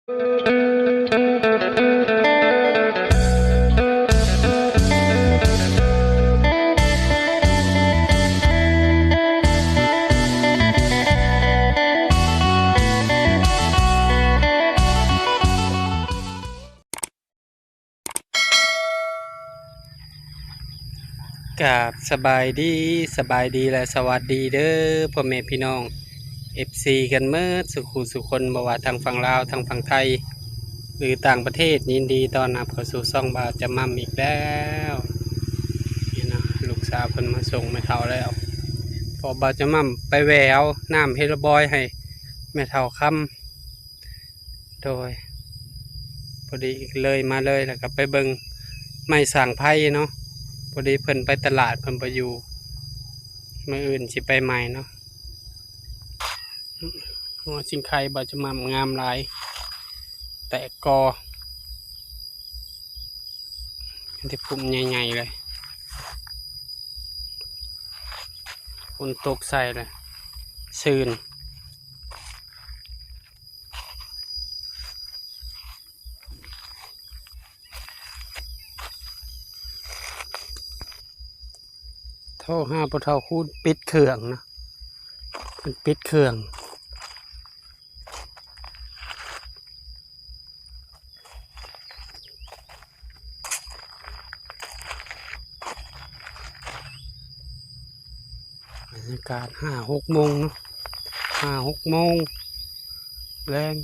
ກາບສະບາຍດີ, ສະບາຍດີ ແລະ ສະຫວັດດີເດີ ພໍ່ແມ່ພີ່ນ້ອງ ເອັຟຊີ ກັນເໝິດສູ່ຄູ່ສູ່ຄົນ, ບໍ່ວ່າທາງຝັ່ງລາວ ທາງຝັ່ງໄທ ຫຼື ຕ່າງປະເທດ. ຍິນດີຕ້ອນຮັບເຂົ້າສູ່ຊ່ອງບ່າວຈະໝ່ຳອີກແລ້ວ. ນີ້ນະ ລູກສາວເພິ່ນມາສົ່ງແມ່ເຖົ້າແລ້ວ, ເພາະບ່າວຈະໝ່ຳໄປແຫວເອົານ້ຳເຮລະບອຍໃຫ້ແມ່ເຖົ້າຄຳ. ໂດຍ ພໍດີເລີຍມາເລີຍ ແລ້ວກໍໄປເບິ່ງໄມ້ສ້າງໄຟເນາະ, ພໍດີເພິ່ນໄປຕະຫຼາດ ເພິ່ນບໍ່ຢູ່, ມື້ອື່ນຊິໄປໃໝ່ເນາະ. ຫົວຊິງໄຄບ່າວຈະໝ່ຳງາມຫຼາຍ, ແຕກກໍ ເປັນແຕ່ພຸ່ມໃຫຍ່ໆເລີຍ, ຝົນຕົກໃສ່ເລີຍ ຊື່ນ. ໂທຫາພໍ່ເຖົ້າຄູນ ປິດເຄື່ອງນະ, ເພິ່ນປິດເຄື່ອງ. ບັນຍາກາດຫ້າຫົກໂມງເນາະ, ຫ້າຫົກໂມງແລງ.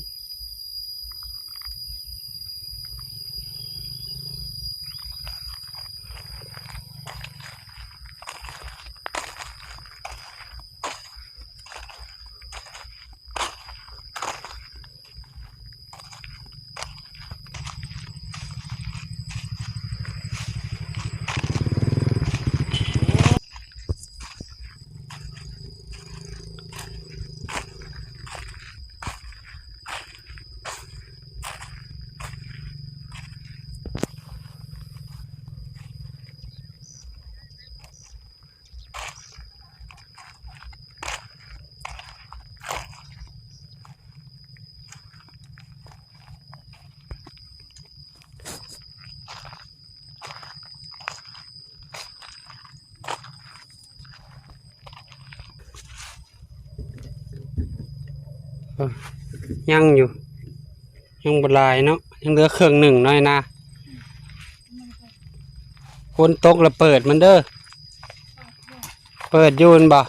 ຍັງຢູ່ ຍັງບໍ່ຫຼາຍເນາະ, ຍັງເຫຼືອເຄິ່ງໜຶ່ງນ້ອຍນາ. ຝົນຕົກລະເປີດມັນເດີ, ເປີດຢູ່ແມ່ນບໍ່?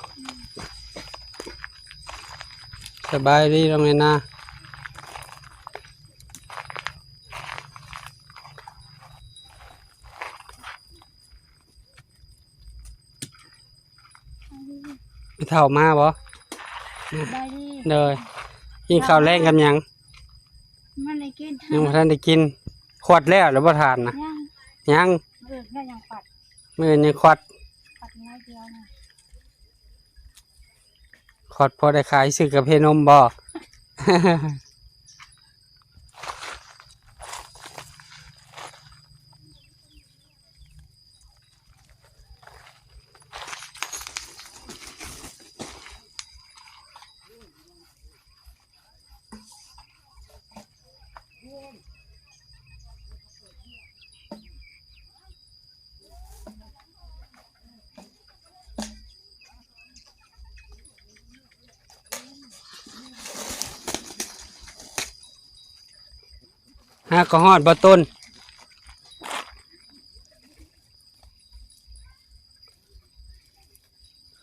ສະບາຍດີນ້ອງໄອນາ. ແມ່ເຖົ້າມາບໍ່? ສະບາຍດີ. ໂດຍ. ກິນເຂົ້າແລງກັບຫຍັງ? ຍັງບໍ່ໄດ້ກິນ. ຍັງບໍ່ທັນໄດ້ກິນ. ຂວດແລ້ວ ຫຼືບໍ່ທານນະ? ຍັງ. ຍັງ. ມື້ອື່ນກໍຍັງຂວດ. ມື້ອື່ນຍັງຂວດ. ຂວດນ້ອຍດຽວນະ. ຂວດພໍໄດ້ຂາຍ ຊື້ກາເຟນົມບໍ່? ຫາກໍຮອດບໍ່ຕົ້ນ?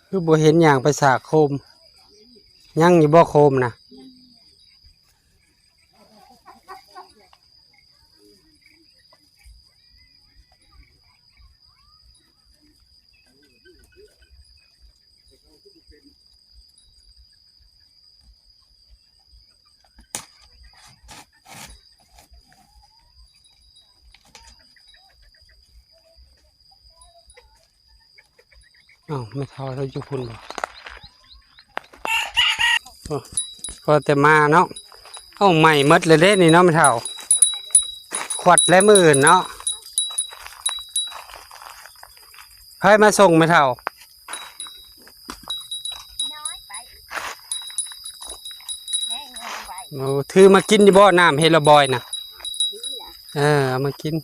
ຄືບໍ່ເຫັນຍ່າງໄປສາກໂຄມ? ຍັງຢູ່ບໍ່ໂຄມນະ? ອ້າວ ແມ່ເຖົ້າລາວຢູ່ພຸ້ນບໍ່? ໂອ້ ພໍແຕ່ມາເນາະ. ເອົາ ໄໝ້ໝົດແລ້ວເດ້ນີ້ເນາະແມ່ເຖົ້າ. ຂວັດແລ້ວມື້ອື່ນເນາະ. ໃຜມາສົ່ງແມ່ເຖົ້າ? ນ້ອຍໄປ ແມ່ງໄປ ໂອ້ ຖືມາກິນຢູ່ບໍ່ ນ້ຳເຮລະບອຍນະ? ຖືລະ ເອີ ເອົາມາກິນ. ເ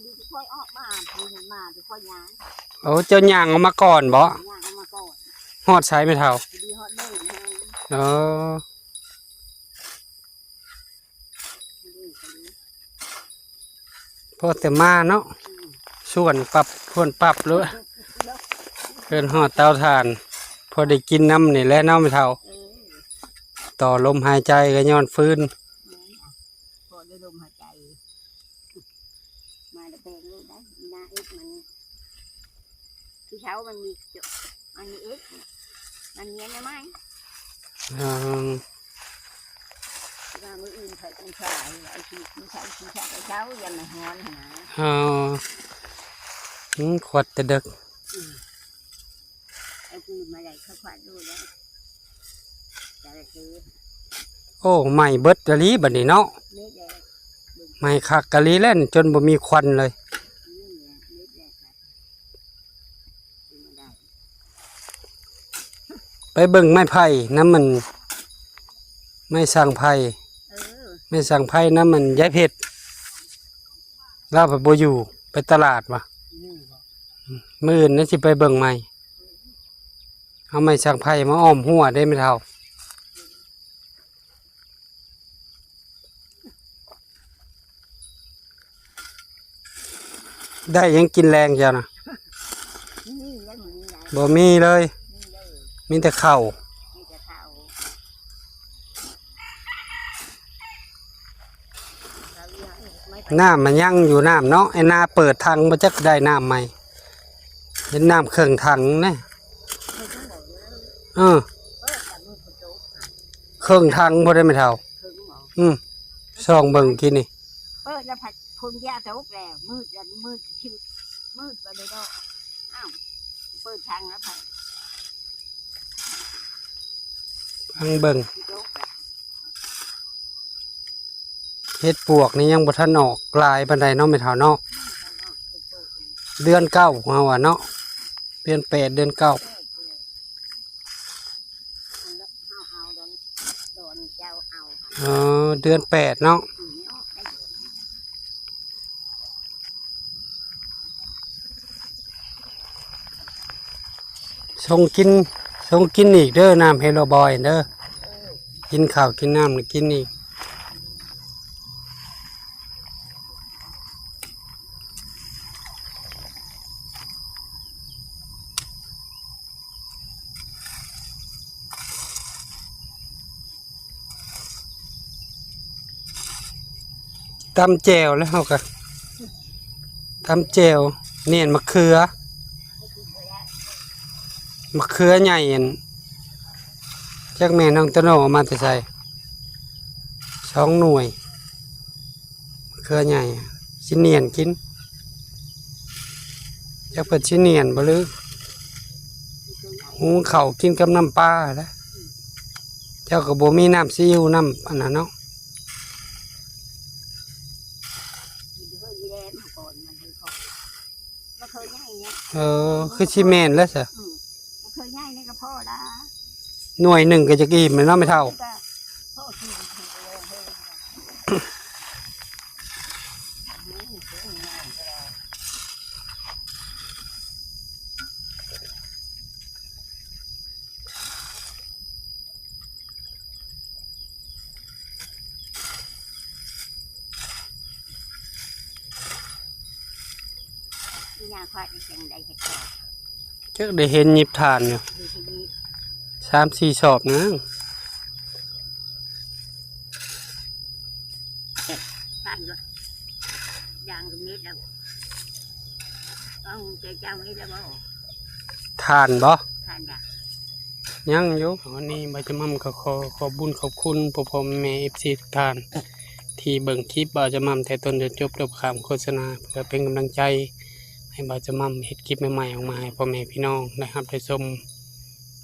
ດ ຄ່ອຍອອກມາ ເພິ່ນມາ ຄ່ອຍຍ່າງ. ໂອ້ ເຈົ້າຍ່າງອອກມາກ່ອນບໍ? ຍ່າງອອກມາກ່ອນ. ຮອດໃສແມ່ເຖົ້າ? ພໍດີຮອດເດີ່ນ. ອໍ ພໍແຕ່ມາເນາະ ອືມ ຊວນປັບ ຊວນປັບໂລດ ເພິ່ນຮອດເຕົາຖ່ານ ພໍໄດ້ກິນນຳນີ້ແຫຼະເນາະແມ່ເຖົ້າ. ເອີ ຕໍ່ລົມຫາຍໃຈກໍຍ້ອນຟືນ ແມ່ນ ພໍໄດ້ລົມຫາຍໃຈ. ມາແລ້ວແປງໂລດໄດ໋ ໜ້າເອັດມັນ ທີ່ເຊົາມັນມີ ອັນນີ້ເອັດ ມັນເນຍນໃໝ່. ອືມ ວ່າມື້ອື່ນເຂົາຈັງສາຍ ເອົາທີ່ ທີ່ເຊົາ ທີ່ເຊົ້າ ເຊົ້າ ຢ່າມາຮ້ອນຫັ້ນນະ. ອໍ ອືມ ຂວັດແຕ່ເດິກ. ອືມ ເອົາຄືນມາໄດ້ ເຂົາຂວັດໂລດໄດ໋ ຈະລະເຈ. ໂອ້ ໄໝ້ເບິດອີ່ຫຼີບັດນີ້ເນາະ. ເບິດແລ້ວ ໄໝ້ຄັກອີ່ຫຼີແລ້ວ ຈົນບໍ່ມີຄວັນເລີຍ. ນີ້ແຫຼະ ເບິດແລ້ວ ໄປເບິ່ງໄມ້ໄຜ່ນຳມັນ ໄມ້ສັງໄຜ່ ເອີ ໄມ້ສັງໄຜ່ນຳມັນຍາຍເພັດ ລາວພັດບໍ່ຢູ່ ໄປຕະຫຼາດວ່າ. ອືມ ມື້ອື່ນນະຊິໄປເບິ່ງໃໝ່ ເອົາໄມ້ສັງໄຜ່ມາອ້ອມຮົ້ວເດ້ແມ່ເຖົ້າ. ໄດ້ຫຍັງກິນແລງເຈົ້ານະ? ບໍ່ມີເລີຍ ບໍ່ມີເລີຍ ມີແຕ່ເຂົ້າ ມີແຕ່ເຂົ້າ. ນ້ຳມັນຍັງຢູ່ ນ້ຳເນາະ ໄອ້ນາເປີດຖັງບໍ່ຈັກໄດ້ນ້ຳໃໝ່ ເຫັນນ້ຳເຄິ່ງຖັງນະ. ເອີ ເຄິ່ງຖັງບໍ່ໄດ້ແມ່ເຖົ້າ. ອືມ ສ່ອງເບິ່ງກີ້ນີ້ ເປີດແລ້ວພັດຝົນຢ່າຕົກແລ້ວ ມືດແລ້ວ ມືດຊິ ມືດກໍໄດ້ດອກ. ອ້າວ ເປີດທາງແລ້ວພັດ ຟັງເບິ່ງ ຊິຕົກແລ້ວ. ເຫັດປວກນີ້ຍັງບໍ່ທັນອອກຫຼາຍປານໃດເນາະແມ່ເຖົ້າເນາະ. ເດືອນເກົ້າເຮົາວ່າເນາະ ເດືອນແປດ ເດືອນເກົ້າ. ອໍ ເດືອນແປດເນາະ. ສົ່ງກິນ ສົ່ງກິນອີກເດີ ນ້ຳເຮໂລບອຍເດີ ກິນເຂົ້າກິນນ້ຳແລ້ວກິນອີກ. ຕຳແຈ່ວແລ້ວເຮົາກໍຕຳແຈ່ວ ໜຽນໝາກເຂືອ ໝາກເຂືອໃຫຍ່ ອັນ ຈັກແມ່ນ້ອງໂຕໂນເອົາມາແຕ່ໃສ ສອງໜ່ວຍ. ເຂືອໃຫຍ່ ຊິໜຽນກິນ ຈັກເພິ່ນຊິໜຽນບໍ່ຫຼື ຫຸງເຂົ້າກິນກັບນ້ຳປາແຫຼະ. ເຈົ້າກໍບໍ່ມີນ້ຳຊີອິ້ວ ນ້ຳອັນນັ້ນເນາະ. ເອີ ຄືຊິແມ່ນແລ້ວຊະ. ເຄີຍໃຫຍ່ນີ້ກໍພໍລະ ໜ່ວຍໜຶ່ງກໍຈະອີ່ມແລ້ວເນາະແມ່ເຖົ້າ. ຈັກໄດ້ເຫັນຫຍິບຖ່ານຢູ່ ສາມສີ່ສອບນະ. ຖ່ານບໍ່? ຍັງຢູ່. ວັນນີ້ບ່າວຈະໝ່ຳກໍຂໍຂອບບຸນຂອບຄຸນພໍ່ໆແມ່ໆ ເອັຟຊີ ທຸກທ່ານ ທີ່ເບິ່ງຄລິບບ່າວຈະໝ່ຳແຕ່ຕົ້ນຈົນຈົບ ໂດຍບໍ່ຂ້າມໂຄສະນາ ເພື່ອເປັນກຳລັງໃຈໃຫ້ບ່າວຈະໝ່ຳເຮັດຄລິບໃໝ່ໆອອກມາໃຫ້ພໍ່ແມ່ພີ່ນ້ອງໄດ້ຮັບໄດ້ຊົມ.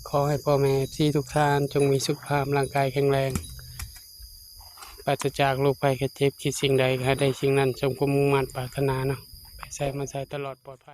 ຂໍໃຫ້ພໍ່ແມ່ເອັຟຊີທຸກທ່ານຈົ່ງມີສຸຂະພາບຮ່າງກາຍແຂງແຮງ ປາສະຈາກໂລກໄພໄຂ້ເຈັບ ຄິດສິ່ງໃດກໍໃຫ້ໄດ້ສິ່ງນັ້ນ ສົມຄວາມມຸ່ງມາດປາດຖະໜາເນາະ ໄປໃສມາໃສຕະຫຼອດປອດໄພ.